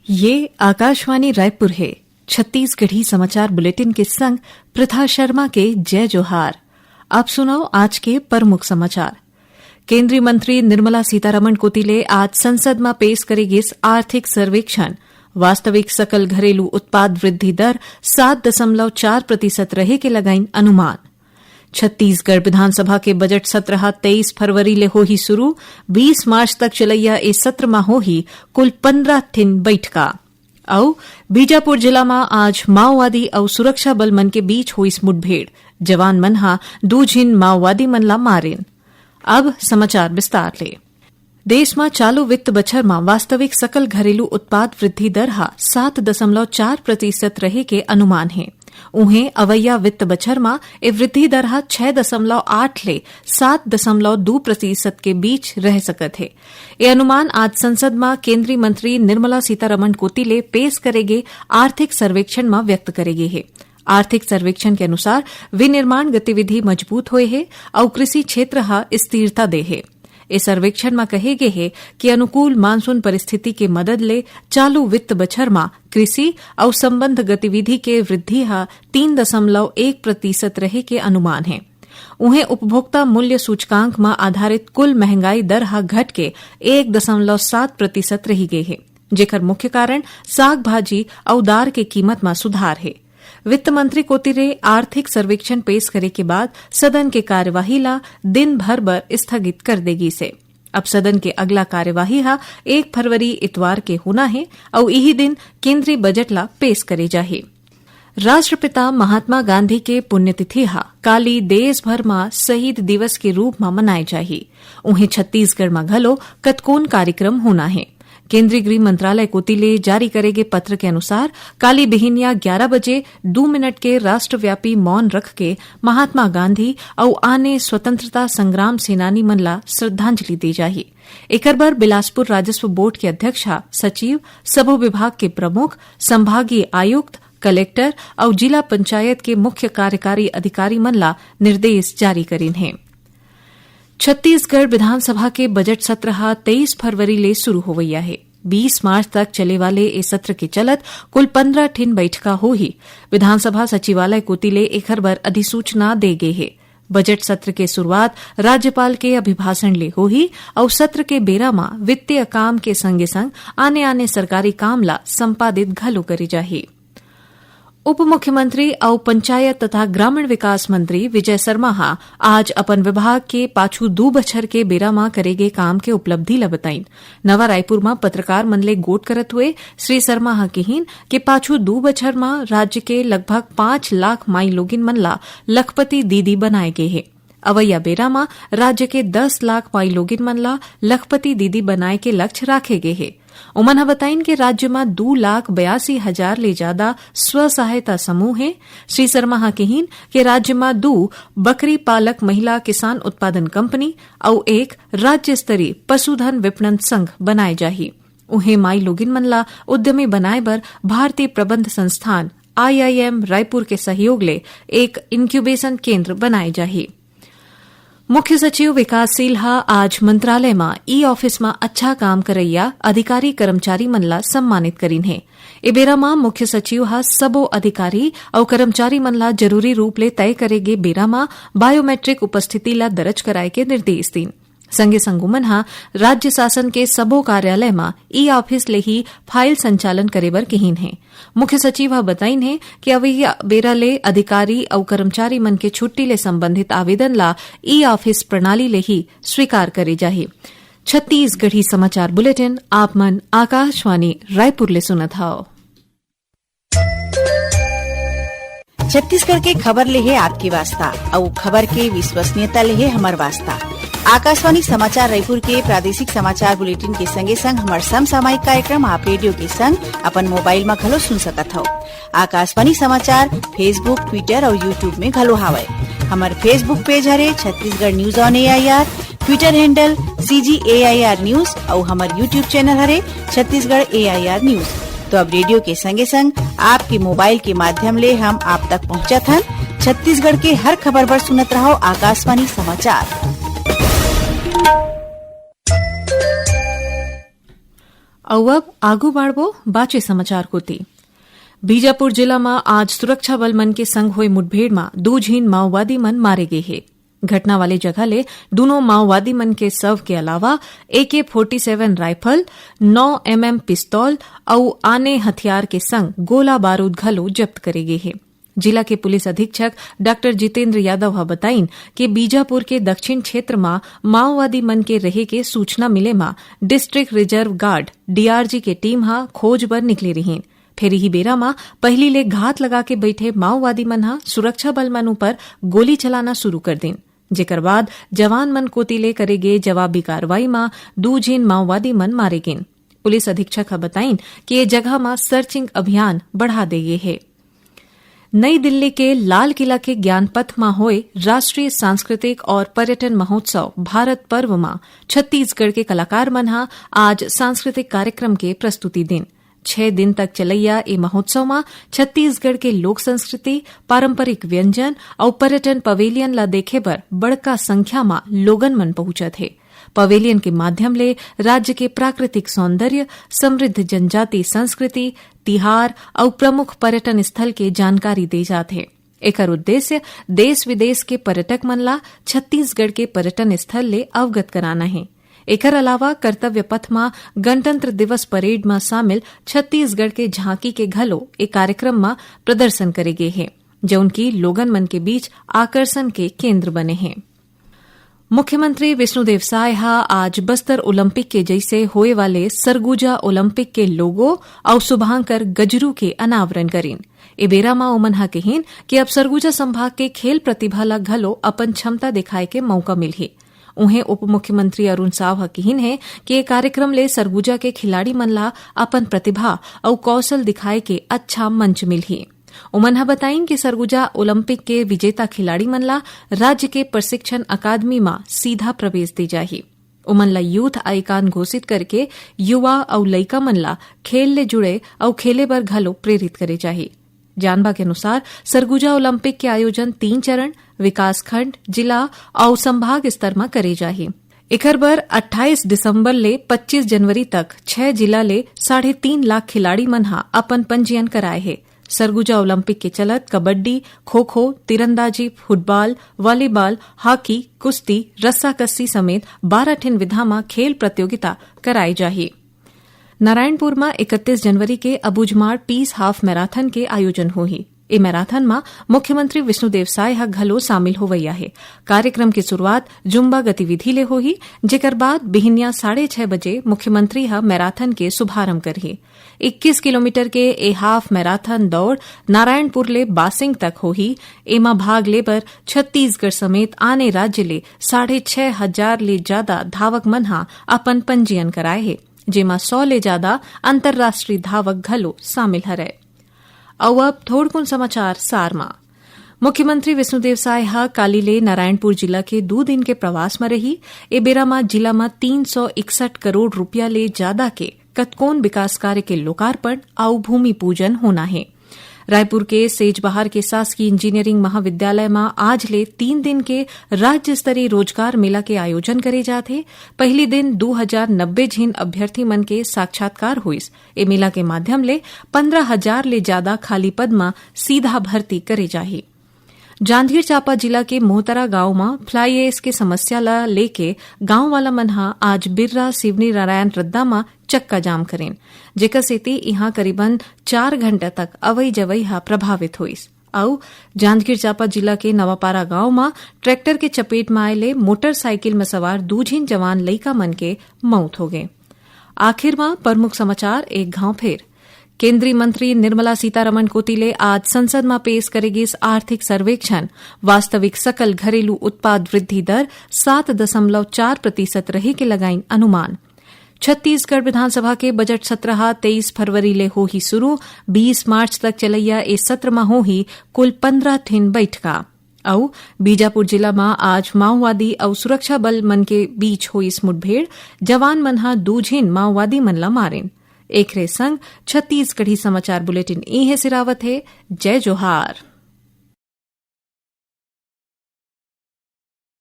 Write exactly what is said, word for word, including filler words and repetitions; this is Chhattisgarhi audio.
ये आकाशवाणी रायपुर हे। छत्तीसगढ़ी समाचार बुलेटिन के संग प्रथा शर्मा के जय जोहार। आप सुनव आज के प्रमुख समाचार। केंद्रीय मंत्री निर्मला सीतारमण कोति ले आज संसद म पेश करे गिस आर्थिक सर्वेक्षण। वास्तविक सकल घरेलू उत्पाद वृद्धि दर सात दशमलव चार प्रतिशत रहे के लगाइन अनुमान। छत्तीसगढ़ विधानसभा के बजट सत्र ह तेईस फरवरी ले होही शुरू। बीस मार्च तक चलइया ए सत्र म होही कुल पंद्रह ठिन बइठका। अउ बीजापुर जिला म आज माओवादी अउ सुरक्षा बल मन के बीच होइस मुठभेड़। जवान मन ह दू झिन माओवादी मन ला मारिन। अब समाचार विस्तार ले। देश म चालू वित्त बछर म वास्तविक सकल घरेलू उत्पाद वृद्धि दर ह सात दशमलव चार प्रतिशत रहे के अनुमान हे। उहें, अवइया वित्त बछर म ए वृद्धि दर ह छह दशमलव आठ ले सात दशमलव दू प्रतिशत के बीच रह सकत हे। ए अनुमान आज संसद म केंद्रीय मंत्री निर्मला सीतारमण कोति ले पेश करे गे आर्थिक सर्वेक्षण म व्यक्त करे गे हे। आर्थिक सर्वेक्षण के अनुसार, विनिर्माण गतिविधि मजबूत होए हे अउ कृषि क्षेत्र ह स्थिरता दे हे। ए सर्वेक्षण म कहे गे हे कि अनुकूल मानसून परिस्थिति के मदद ले चालू वित्त बछर म कृषि अउ संबंध गतिविधि के वृद्धि ह तीन दशमलव एक प्रतिशत रहे के अनुमान हे। उहें, उपभोक्ता मूल्य सूचकांक म आधारित कुल महंगाई दर ह घट के एक दशमलव सात प्रतिशत रही गे हे, जेकर मुख्य कारण साग भाजी अउ दार के कीमत म सुधार हे। वित्त मंत्री कोति ले आर्थिक सर्वेक्षण पेश करे के बाद सदन के कार्यवाही ला दिन भर बर स्थगित कर दे गिस हे। अब सदन के अगला कार्यवाही ह एक फरवरी इतवार के होना हे अउ इही दिन केंद्रीय बजट ला पेश करे जाही। राष्ट्रपिता महात्मा गांधी के पुण्यतिथि ह काली देश भर म शहीद दिवस के रूप म मनाए जाही। उहें, छत्तीसगढ़ म घलो कतकोन कार्यक्रम होना हे। केंद्रीय गृह मंत्रालय कोति ले जारी करे गे पत्र के अनुसार, काली बिहिनिया ग्यारह बजे दू मिनट के राष्ट्रव्यापी मौन रख के महात्मा गांधी अउ आने स्वतंत्रता संग्राम सेनानी मन ला श्रद्धांजलि दे जाही। एकर बर बिलासपुर राजस्व बोर्ड के अध्यक्ष ह सचिव, सबो विभाग के प्रमुख, संभागीय आयुक्त, कलेक्टर अउ जिला पंचायत के मुख्य कार्यकारी अधिकारी मन ला निर्देश जारी करिन हे। छत्तीसगढ़ विधानसभा के बजट सत्र ह तेईस फरवरी ले शुरू होवइया हे। बीस मार्च तक चले वाले ए सत्र के चलत कुल पंद्रह ठिन बइठका होही। विधानसभा सचिवालय कोति ले एखर बर अधिसूचना दे गे हे। बजट सत्र के शुरुआत राज्यपाल के अभिभाषण ले होही अउ सत्र के बेरा म वित्तीय काम के संगे-संग आने-आने सरकारी काम ला संपादित घलो करे जाही। उप मुख्यमंत्री अउ पंचायत तथा ग्रामीण विकास मंत्री विजय शर्मा ह आज अपन विभाग के पाछू दू बछर के बेरा म करे गे काम के उपलब्धि ल बताइन। नवा रायपुर म पत्रकार मन ले गोठ करत हुए श्री शर्मा ह किहीन कि पाछू दू बछर म राज्य के लगभग पाँच लाख माईलोगिन मन ला लखपति दीदी बनाए गे हे। अवइया बेरा म राज्य के दस लाख माईलोगिन मन ला लखपति दीदी बनाए के लक्ष्य राखे गे हे। ओमन ह बताइन कि राज्य म दू लाख बयासी हजार ले जादा स्व सहायता समूह हे। श्री शर्मा ह किहीन कि राज्य म दू बकरी पालक महिला किसान उत्पादन कंपनी अउ एक राज्य स्तरीय पशुधन विपणन संघ बनाए जाही। उहें, माईलोगिन मन ला उद्यमी बनाए बर भारतीय प्रबंध संस्थान, आईआईएम रायपुर के सहयोग ले एक इनक्यूबेशन केंद्र बनाए जाही। मुख्य सचिव विकासशील ह आज मंत्रालय म ई ऑफिस म अच्छा काम करइया अधिकारी कर्मचारी मन ला सम्मानित करिन हे। ए बेरा म मुख्य सचिव ह सबो अधिकारी अउ कर्मचारी मन ला जरूरी रूप ले तय करे गे बेरा म बायोमेट्रिक उपस्थिति ला दर्ज कराए के निर्देश दीन। संगे संग उमन ह राज्य शासन के सबो कार्यालय म ई ऑफिस ले ही फाइल संचालन करे बर किहीन हे। मुख्य सचिव ह बताइन हे कि अवइया बेरा ले अधिकारी अउ कर्मचारी मन के छुट्टी ले संबंधित आवेदन ला ई ऑफिस प्रणाली ले ही स्वीकार करे जाही। छत्तीसगढ़ी समाचार बुलेटिन आप मन आकाशवाणी रायपुर ले सुनत हव। छत्तीसगढ़ के खबर ले हे आपके वास्ता, अउ खबर के विश्वसनीयता ले हे हमर वास्ता। आकाशवाणी समाचार रायपुर के प्रादेशिक समाचार बुलेटिन के संगे संग हमर समसामयिक कार्यक्रम आप रेडियो के संग अपन मोबाइल म घलो सुन सकत हव। आकाशवाणी समाचार Facebook, Twitter अउ YouTube में घलो हावय। हमर Facebook पेज हरे Chhattisgarh news on AIR, Twitter handle CG AIR news अउ हमर YouTube चैनल हरे छत्तीसगढ़ एआईआर न्यूज। तो अब रेडियो के संगे संग आपके मोबाइल के माध्यम ले हम आप तक पहुंचत हन। छत्तीसगढ़ के हर खबर बर सुनत रहव आकाशवाणी समाचार। अउ अब आगू बाढ़बो बाचे समाचार कोति। बीजापुर जिला म आज सुरक्षा बल मन के संग होए मुठभेड़ म दू झिन माओवादी मन मारे गे हे। घटना वाले जगह ले दूनों माओवादी मन के शव के अलावा ए के फोर्टी सेवन राइफल, नौ एम एम पिस्तौल अउ आने हथियार के संग गोला बारूद घलो जब्त करे गे हे। जिला के पुलिस अधीक्षक डॉक्टर जितेंद्र यादव ह बताइन कि बीजापुर के दक्षिण क्षेत्र म माओवादी मन के रहे के सूचना मिले म डिस्ट्रिक्ट रिजर्व गार्ड, डीआरजी, के टीम ह खोज बर निकले रिहीन। फेर इही बेरा म पहिली ले घात लगा के बइठे माओवादी मन ह सुरक्षा बल मन ऊपर गोली चलाना शुरू कर दिन, जेकर बाद जवान मन कोति ले करे गे जवाबी कार्रवाई म दू झिन माओवादी मन मारे गिन। पुलिस अधीक्षक ह बताइन कि ये जगह म सर्चिंग अभियान बढ़ा दे गे हे। नई दिल्ली के लाल किला के ज्ञान पथ म होए राष्ट्रीय सांस्कृतिक और पर्यटन महोत्सव भारत पर्व म छत्तीसगढ़ के कलाकार मन ह आज सांस्कृतिक कार्यक्रम के प्रस्तुति दिन। छह दिन तक चलैया ए महोत्सव म छत्तीसगढ़ के लोक संस्कृति, पारंपरिक व्यंजन अउ पर्यटन पवेलियन ला देखे बर बड़का संख्या म लोगन मन पहुंचत हे। पवेलियन के माध्यम ले राज्य के प्राकृतिक सौंदर्य, समृद्ध जनजाति संस्कृति, तिहार अउ प्रमुख पर्यटन स्थल के जानकारी दे जात हे। एकर उद्देश्य देश विदेश के पर्यटक मन ला छत्तीसगढ़ के पर्यटन स्थल ले अवगत कराना हे। एकर अलावा कर्तव्य पथ म गणतंत्र दिवस परेड म शामिल छत्तीसगढ़ के झांकी के घलो ए कार्यक्रम म प्रदर्शन करे गे हे, जउन की लोगन मन के बीच आकर्षण के केंद्र बने हे। मुख्यमंत्री विष्णुदेव साय ह आज बस्तर ओलंपिक के जइसे होए वाले सरगुजा ओलंपिक के लोगो अउ शुभांकर गजरू के अनावरण करिन। ए बेरा म ओमन ह किहिन कि अब सरगुजा संभाग के खेल प्रतिभा ल घलो अपन क्षमता दिखाए के मौका मिलही। उहें उप मुख्यमंत्री अरुण साव ह किहिन हे कि ए कार्यक्रम ले सरगुजा के खिलाड़ी मन ला अपन प्रतिभा अउ कौशल दिखाए के अच्छा मंच मिलही। उमन ह बताइन कि सरगुजा ओलंपिक के विजेता खिलाड़ी मन ला राज्य के प्रशिक्षण अकादमी म सीधा प्रवेश दे जाही। उमन ला यूथ आइकन घोषित करके युवा अउ लइका मन ला खेल ले जुड़े अउ खेले बर घलो प्रेरित करे जाही। जानबा के अनुसार, सरगुजा ओलंपिक के आयोजन तीन चरण, विकासखंड, जिला अउ संभाग स्तर म करे जाही। एकर बर अट्ठाईस दिसंबर ले पच्चीस जनवरी तक छह जिला ले साढ़े तीन लाख खिलाड़ी मन ह अपन पंजीयन कराए हे। सरगुजा ओलंपिक के चलत कबड्डी, खो-खो, तीरंदाजी, फुटबॉल, वॉलीबॉल, हॉकी, कुश्ती, रस्साकस्सी समेत बारह ठिन विधा म खेल प्रतियोगिता कराए जाही। नारायणपुर म इकतीस जनवरी के अबूझमाड़ पीस हाफ मैराथन के आयोजन होही। ए मैराथन म मुख्यमंत्री विष्णुदेव साय ह घलो शामिल होवइया हे। कार्यक्रम के शुरुआत जुम्बा गतिविधि ले होही, जेकर बाद बिहनिया साढ़े छह बजे मुख्यमंत्री ह मैराथन के शुभारंभ करही। इक्कीस किलोमीटर के ए हाफ मैराथन दौड़ नारायणपुर ले बासिंग तक होही। एमा भाग ले बर छत्तीसगढ़ समेत आने राज्य ले साढ़े छह हजार ले जादा धावक मन ह अपन पंजीयन कराए हे, जेमा सौ ले जादा अंतर्राष्ट्रीय धावक घलो शामिल हरय। अउ अब थोड़कुन समाचार सार म। मुख्यमंत्री विष्णुदेव साय ह काली ले नारायणपुर जिला के दू दिन के प्रवास म रही। ए बेरा म जिला म तीन सौ इकसठ करोड़ रुपया ले जादा के कतकोन विकास कार्य के लोकार्पण अउ भूमि पूजन होना हे। रायपुर के सेजबहार के शासकीय इंजीनियरिंग महाविद्यालय म आज ले तीन दिन के राज्य स्तरीय रोजगार मेला के आयोजन करे जात हे। पहिली दिन दू हजार नब्बे झिन अभ्यर्थी मन के साक्षात्कार होइस। ए मेला के माध्यम ले पंद्रह हजार ले जादा खाली पद म सीधा भर्ती करे जाही। जांजगीर चांपा जिला के मोहतरा गांव म फ्लाई एश के समस्या ल लेके गांव वाला मन ह आज बिर्रा शिवनी नारायण रद्दा म चक्का जाम करिन, जेकर सेती इहां करीबन चार घंटा तक अवई जवई ह प्रभावित होइस। अउ जांजगीर चांपा जिला के नवापारा गांव म ट्रैक्टर के चपेट म आए ले मोटरसाइकिल म सवार दू झिन जवान लइका मन के मौत हो गे। आखिर म प्रमुख समाचार एक घांव फेर। केंद्रीय मंत्री निर्मला सीतारमण कोति ले आज संसद म पेश करे गिस आर्थिक सर्वेक्षण, वास्तविक सकल घरेलू उत्पाद वृद्धि दर सात दशमलव चार प्रतिशत रहे के लगाइन अनुमान। छत्तीसगढ़ विधानसभा के बजट सत्र ह तेईस फरवरी ले होही शुरू, बीस मार्च तक चलैया ए सत्र म होही कुल पंद्रह ठिन बैठका। अउ बीजापुर जिला म आज माओवादी अउ सुरक्षा बल मन के बीच होइस मुठभेड़, जवान मन ह दू झिन माओवादी मन ला मारिन। एकरे संग छत्तीसगढ़ी समाचार बुलेटिन इहें सिरावत हे। जय जोहार।